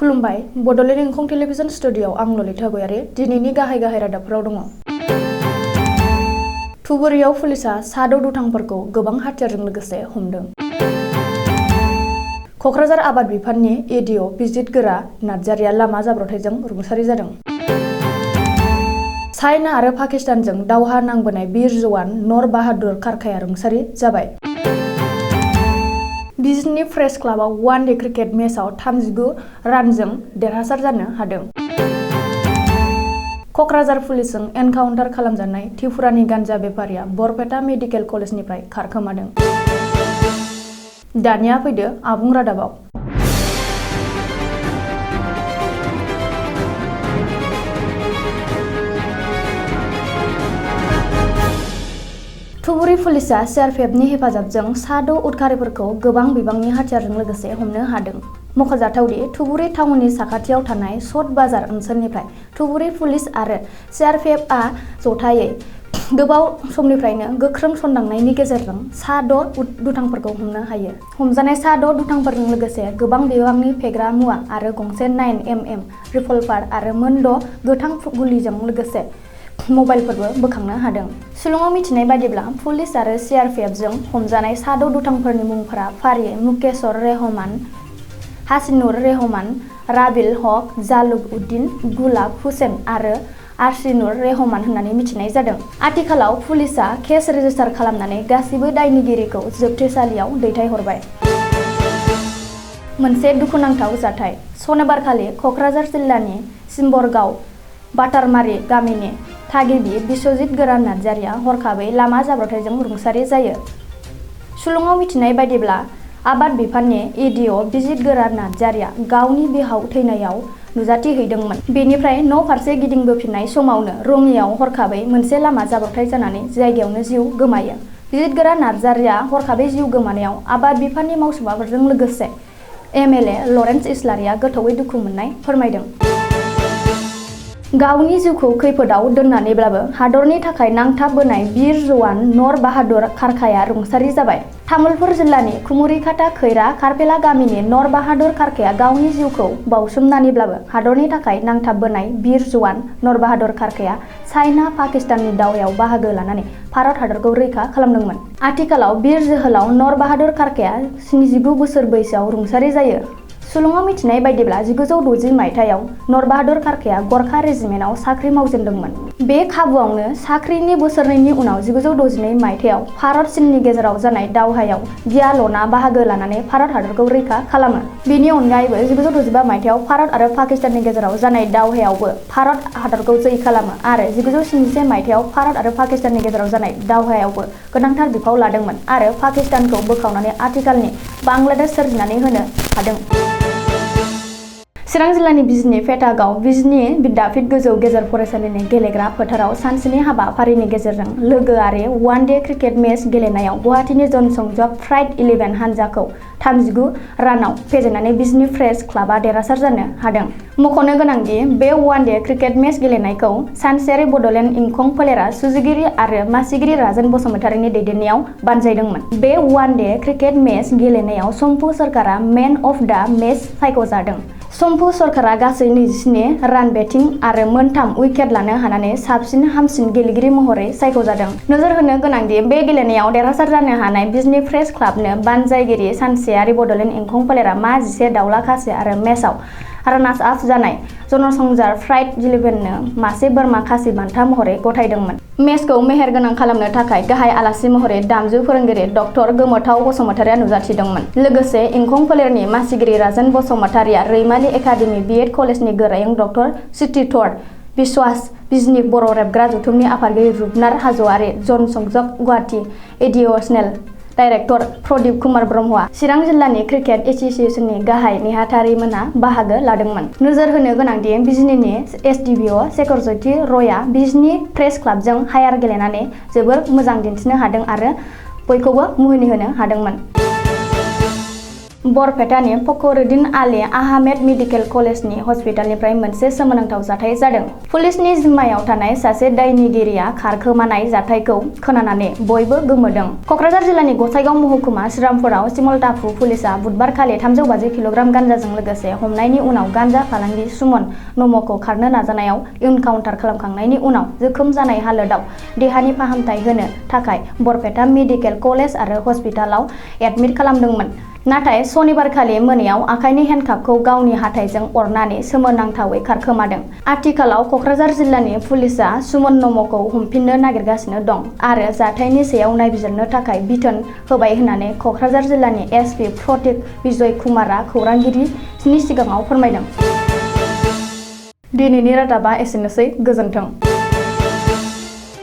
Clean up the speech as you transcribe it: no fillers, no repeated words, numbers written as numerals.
खुलुमबाय बड'लेण्ड इंखं टेलिभिजन स्टुडिअ'आव आं ललिता गयारि दिनैनि गाहाय रादाबफोराव दङ। धुबुरीयाव पुलिसआ साद' दुथांफोरखौ गोबां हाथियारजों लोगोसे हमदों। क'क्राझार आबाद बिफाननि एडिअ बिजितगोरा नार्जारिया लामा जाब्रबथायजों रुंसारि जादों। चाइना आरो पाकिस्तानजों दावहा नांबोनाय बिर जवान नर बाहादुर खारखाया रुंसारि जाबाय। बिजनी प्रेस क्लाबआव वान डे क्रिकेट मेचआव 39 रानजों देरहासार जानो हादों। क'क्राझार पुलिसजों एनकाउन्टार खालामजानाय त्रिपुरानि गान्जा बेपारिया बरपेटा मेडिकेल कलेजनिफ्राय खारखोमादों। दानिया फैदो आबुं रादाबाव। धुबुरी पुलिसआ सिआरपिएफनि हेफाजाबजों साद' उदखारिफोरखौ गोबां बिबांनि हाथियारजों लोगोसे हमनो हादों। मख'जाथावदि धुबुरी टाउननि साखाथियाव थानाय सट बाजार ओनसोलनिफ्राय धुबुरी पुलिस आरो सिआरपिएफआ जथायै गोबाव समनिफ्रायनो गोख्रों सन्दांनायनि गेजेरजों साद' दुथांफोरखौ हमनो हायो। हमजानाय साद' दुथांफोरजों लोगोसे गोबां बिबांनि फेग्रा मुवा आरो गंसे 9mm रिभल्भार आरो मोन 6 गोथां गुलिजों लोगोसे मबाइलफोरबो बोखांनो हादों। सुलुङाव मिथिनाय बायदिब्ला पुलिस आरो सिआरपिएफजों हमजानाय साद' दुथांफोरनि मुंफोरा फारियै मुकेशर रहमान, हासिनुर रहमान, राबिल हक, जालुक उद्दिन, गुलाब हुसेन आरो आरसिनुर रहमान होननानै मिथिनाय जादों। आथिखालाव पुलिसआ केस रेजिस्टार खालामनानै गासिबो दायनिगिरिखौ जोबथेसालियाव दैथायहरबाय। मोनसे दुखुनांथाव जाथाय। सनिबारखालि क'क्राझार जिल्लानि सिम्बरगाव बाटारमारि गामिनि थागिबि बिस्वजित गोरा नार्जारिया हरखाबै लामा जाब्रबथायजों रुंसारि जायो। सुलुङाव मिथिनाय बायदिब्ला आबाद बिफाननि एडिअ बिजित गोरा नार्जारिया गावनि बिहाव थैनायाव नुजाथिहैदोंमोन। बेनिफ्राय न' फारसे गिदिंबोफिननाय समावनो रङियाव हरखाबै मोनसे लामा जाब्रबथाय जानानै जायगायावनो जिउ गोमायो। बिजित गोरा नार्जारिया हरखाबै जिउ गोमानायाव आबाद बिफाननि मावसुमाफोरजों लोगोसे एमएलए लरेन्स इस्लारिया गोथौयै दुखु मोननाय फोरमायदों। गावनि जिउखौ खैफोदाव दोननानैब्लाबो हादरनि थाखाय नांथाबबोनाय बिर जवान नर बाहादुर खारखाया रुंसारि जाबाय। तामुलपुर जिल्लानि कुमुरिकाटा खैरा खारफेला गामिनि नर बाहादुर खारखाया गावनि जिउखौ बावसोमनानैब्लाबो हादरनि थाखाय नांथाबबोनाय बिर जवान नर बाहादुर खारखाया चाइना पाकिस्ताननि दावहायाव बाहागो लानानै भारत हादरखौ रैखा खालामदोंमोन। आथिखालाव बिर जोहोलाव नर बाहादुर खारखाया 79 बोसोर बैसोआव रुंसारि जायो। सुलुङाव मिथिनाय बायदिब्ला 1960 मायथाइयाव नर बाहादुर खारखाया गरखा रेजिमेन्टआव साख्रि मावजेनदोंमोन। बे खाबुआवनो साख्रिनि बोसोरनैनि उनाव 1962 मायथाइयाव भारत चीननि गेजेराव जानाय दावहायाव गियाल'ना बाहागो लानानै भारत हादरखौ रैखा खालामो। बेनि अनगायैबो 1965 मायथाइयाव भारत आरो पाकिस्ताननि गेजेराव जानाय दावहायावबो भारत हादरखौ जै खालामो आरो 1971 मायथाइयाव भारत आरो पाकिस्ताननि गेजेराव जानाय दावहायावबो गोनांथार बिफाव लादोंमोन आरो पाकिस्तानखौ बोखावनानै आथिखालनि बांलादेश सोरजिनानै होनो हादों। चिरां जिल्लानि बिजनी फेटागाव बिजनी बिद्यापीठ गोजौ गेजेर फरायसालिनि गेलेग्रा फोथाराव सानसेनि हाबाफारिनि गेजेरजों लोगोआरि वान डे क्रिकेट मेच गेलेनायाव गुवाहाटीनि जनसंजक फ्राइड 11 हानजाखौ 39 रानाव फेजेननानै बिजनी प्रेस क्लाबआ देरहासार जानो हादों। मख'नो गोनांदि बे वान डे क्रिकेट मेच गेलेनायखौ सानसेयारि बड'लेण्ड इंखं फोलेरा सुजुगिरि आरो मासिगिरि राजेन बसुमतारिनि दैदेननायाव बानजायदोंमोन। बे वान डे क्रिकेट मेच गेलेनायाव सम्पु सरकारा मेन अफ दा मेच सायख'जादों। सम्पु सरकारा गासै 27 रान बेटिं आरो मोनथाम उइकेट लानो हानानै साबसिन हामसिन गेलेगिरि महरै सायख'जादों। नोजोर होनो गोनांदि बे गेलेनायाव देरहासार जानो हानाय बिजनी प्रेस क्लाबनो बानजायगिरि सानसेयारि बड'लेण्ड इंखं फोलेरा मा 10 दाउला खासि आरो मेचआव रानार्स आप जानाय जनसंजार फ्राइड 11नो मासे बोरमा खासि बान्था महरै गथायदोंमोन। मेचखौ मेहेरगोनां खालामनो थाखाय गाहाय आलासि महरै दामजु फोरोंगिरि डक्टर गोमोथाव बसुमतारिया नुजाथिदोंमोन। लोगोसे इंखं फोलेरनि मासिगिरि राजेन बसुमतारिया रैमालि एकाडेमि बिएड कलेजनि गोरायुं डक्टर चित्तिधर बिश्वास, बिजनी बर' रेबग्रा जथुमनि आफादगिरि रुपनाथ हाज'वारि, जनसंजक गुवाहाटी एडिसनेल डाइरेक्टर प्रदीप कुमार ब्रह्मआ चिरां जिल्लानि क्रिकेट एस'सिएशननि गाहाय नेहाथारिमोनहा बाहागो लादोंमोन। नोजोर होनो गोनांदि बिजनीनि एसडिपिअ शेखरज्योति रयआ बिजनी प्रेस क्लाबजों हायार गेलेनानै जोबोर मोजां दिन्थिनो हादों आरो बयखौबो मुहिनि होनो हादोंमोन। बरपेटानि फखरुद्दीन आली आहमेद मेडिकेल कलेजनि हस्पिटालनिफ्राय मोनसे सोमोनांथाव जाथाय जादों। पुलिसनि जिम्मायाव थानाय सासे दायनिगिरिया खारखोमानाय जाथायखौ खोनानानै बयबो गोमोदों। कक्राझार जिल्लानि गसाइगाव महकुमा श्रीरामपुराव सिमलटाफु पुलिसआ बुधबारखालि 350 किल'ग्राम गान्जाजों लोगोसे हमनायनि उनाव गान्जा फालांगि सुमन नम'खौ खारनो नाजानायाव इनकाउन्टार खालामखांनायनि उनाव जोखोम जानाय हालोदाव देहानि फाहामथाय होनो थाखाय बरपेटा मेडिकेल कलेज आरो हस्पिटालाव एडमिट खालामदोंमोन। नाथाय सनिबारखालि मोनायाव आखाइनि हेन्डकाफखौ गावनि हाथाइजों अरनानै सोमोनांथावै खारखोमादों। आथिखालाव कक्राझार जिल्लानि पुलिसआ सुमन नम'खौ हमफिननो नागिरगासिनो दं आरो जाथायनि सायाव नायबिजिरनो थाखाय बिथोन होबाय होननानै कक्राझार जिल्लानि एसपि प्रतीक बिजय कुमारआ खौरांगिरिनि सिगाङाव फोरमायदों। दिनैनि रादाबा एसेनोसै, गोजोन्थों।